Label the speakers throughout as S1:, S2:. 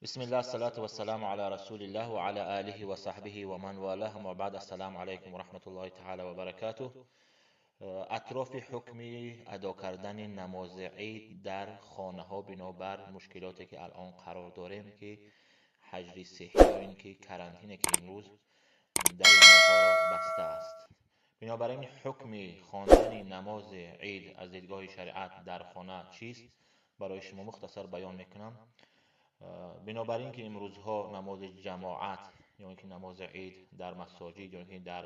S1: Бисмиллаҳ, ассалату вассаламу ала расулиллаҳ ва ала алиҳи ва саҳбиҳи ва ман валаҳ, аммо баъд, ассалому алайкум ва раҳматуллоҳи таъала ва баракатуҳ. Атрофи ҳукми адо кардани намози ид дар хонаҳо бинобар мушкилоте ки алон қарор дорем, ки ҳаҷри сиҳҳӣ ё ин ки карантине ки имрӯз дари моҳоро баста аст. Бинобар ин ҳукми хондани намози ид аз дидгоҳи шариат дар хона чист, барои шумо мухтасар баён мекунам. Бинобар ин ки имрӯзҳо намози ҷамоат ё ин ки намози ид дар масоҷид ё ин ки дар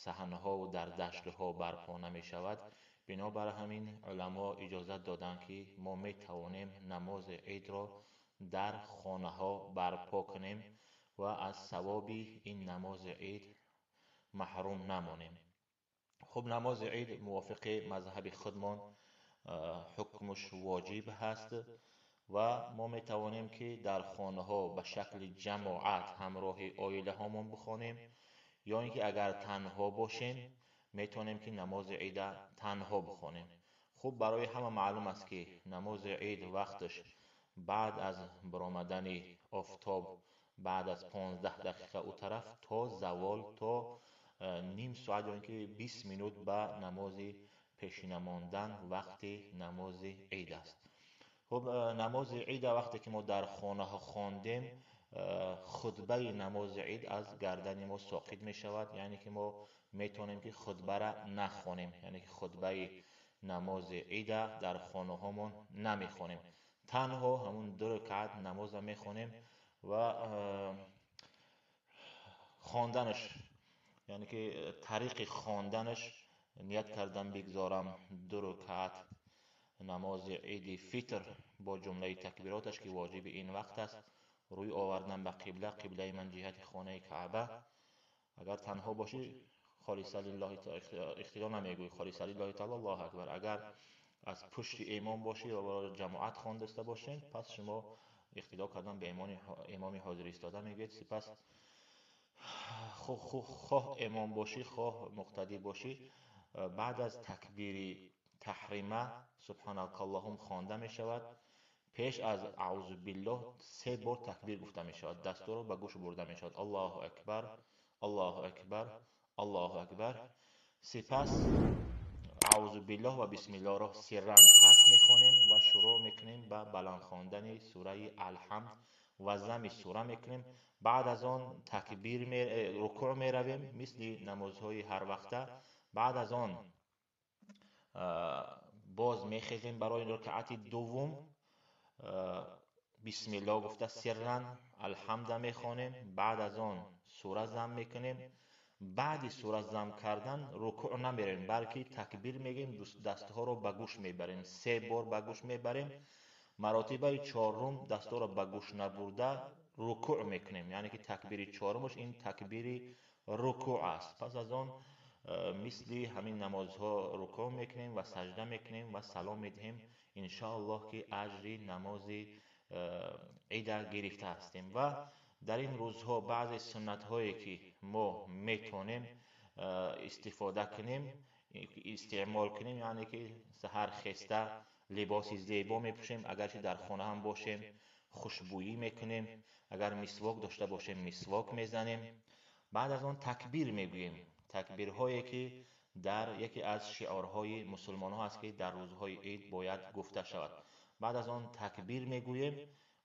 S1: саҳнаҳо ва дар даштҳо барпо намешавад, бинобар ҳамин уламо иҷозат доданд, ки мо метавонем намози идро дар хонаҳо барпо кунем ва аз савоби ин намози ид маҳрум намонем. Хуб, намози ид мувофиқи мазҳаби худмон ҳукмаш воҷиб ҳаст ва мо метавонем ки дар хонаҳо ба шакли ҷамоат ҳамроҳи оилаҳомон бихонем, ё ин ки агар танҳо бошем метавонем ки намози ида танҳо бихонем. Хуб, барои ҳама маълум аст, ки намози ид вақташ баъд аз баромадани офтоб, баъд аз 15 дақиқа у тараф то завол, то ним соат ё ин ки 20 минут ба намози пешина мондан вақти намози ид аст. Хуб, намози ида вақте ки мо дар хонаҳо хондем, хутбаи намози ид аз гардани мо соқит мешавад, яъне ки мо метавонем ки хутбара нахонем, яъне ки хутбаи намози ида дар хонаҳомон намехонем, танҳо ҳамун 2 ракъат намоза мехонем ва хонданаш, яъне ки тариқи хонданаш ният кардан бигзорам 2 ракъат намози иди фитр бо ҷумлаи такбироташ, ки воҷиби ин вақт аст, рӯй овардан ба қибла, қиблаи ман ҷиҳати хонаи Каъба. Агар танҳо бошӣ, холиса лиллаҳи иқтидо намегӯӣ, холиса лиллаҳи таъала, Аллоҳу акбар. Агар аз пушти имом бошӣ ва барои ҷамоат хондаста бошед, пас шумо иқтидо кардан ба имоми ҳозир истода мегӯед. Сипас хоҳ имом бошӣ, хоҳ муқтадӣ бошӣ, баъд аз такбири таҳрима субҳанакаллоҳум хонда мешавад. Пеш аз аъузу биллоҳ 3 бор такбир гуфта мешавад, дастурро ба гӯш бурда мешавад: Аллоҳу акбар, Аллоҳу акбар, Аллоҳу акбар. Сипас аъузу биллоҳ ва бисмиллоҳро сирран пас мехонем ва шурӯъ мекунем ба баланд хондани сураи Алҳамд ва зами сура мекунем. Баъд аз он такбир рукӯъ меравем, мисли намозҳои ҳар вақта. Баъд аз он боз мехезем барои рукъати дуввум, бисмиллоҳ гуфта сирран алҳамда мехонем. Баъд аз он сура зам мекунем. Баъди сура зам кардан рукӯъ намерем, балки такбир мегӯем, дастҳоро ба гӯш мебарем, 3 бор ба гӯш мебарем. Маротибаи чорум дастҳоро ба гӯш набурда рукӯъ мекунем, яъне ки такбири чорумаш ин такбири рукӯъ аст. Пас аз он мисли ҳамин намозҳо рукӯъ мекунем ва саҷда мекунем ва салом медиҳем. Иншоаллоҳ ки аҷри намози ида гирифта ҳастем. Ва дар ин рӯзҳо баъзе суннатҳое ки мо метавонем истифода кунем, истеъмол кунем, яъне ки саҳар хеста либоси зебо мепӯшем, агарчи дар хона ҳам бошем хушбӯйӣ мекунем, агар мисвок дошта бошем мисвок мезанем. Баъд аз он такбир мегӯем, такбирҳое ки дар яке аз шиорҳои мусулмонҳо аст, ки дар рӯзҳои ид бояд гуфта шавад. Баъд аз он такбир мегӯем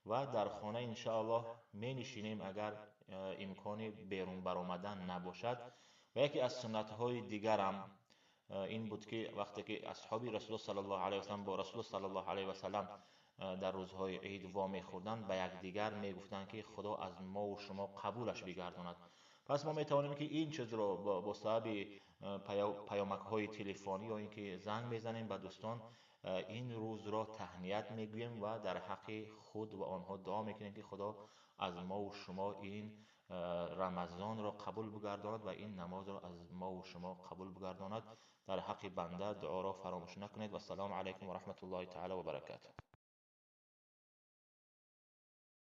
S1: ва дар хона иншоаллоҳ менишинем, агар имкони берун баромадан набошад. Ва яке аз суннатҳои дигарам ин буд, ки вақте ки асҳоби расулуллоҳ саллаллоҳу алайҳи васаллам бо расулуллоҳ саллаллоҳу алайҳи васаллам дар рӯзҳои ид вомехӯрданд, ба якдигар мегуфтанд, ки Худо аз мо ва шумо қабулаш бигардонад. Пас мо метавонем ки ин чизро бо сабаби паёмакҳои телефонӣ ё ин ки занг мезанем ба дӯстон, ин рӯзро таҳният мегӯем ва дар ҳаққи худ ва онҳо дуо мекунем, ки Худо аз мо ва шумо ин Рамазонро қабул бигардонад ва ин намозро аз мо ва шумо қабул бигардонад. Дар ҳаққи банда дуоро фаромӯш накунед. Вассалому алайкум ва раҳматуллоҳи таъала ва баракатуҳ.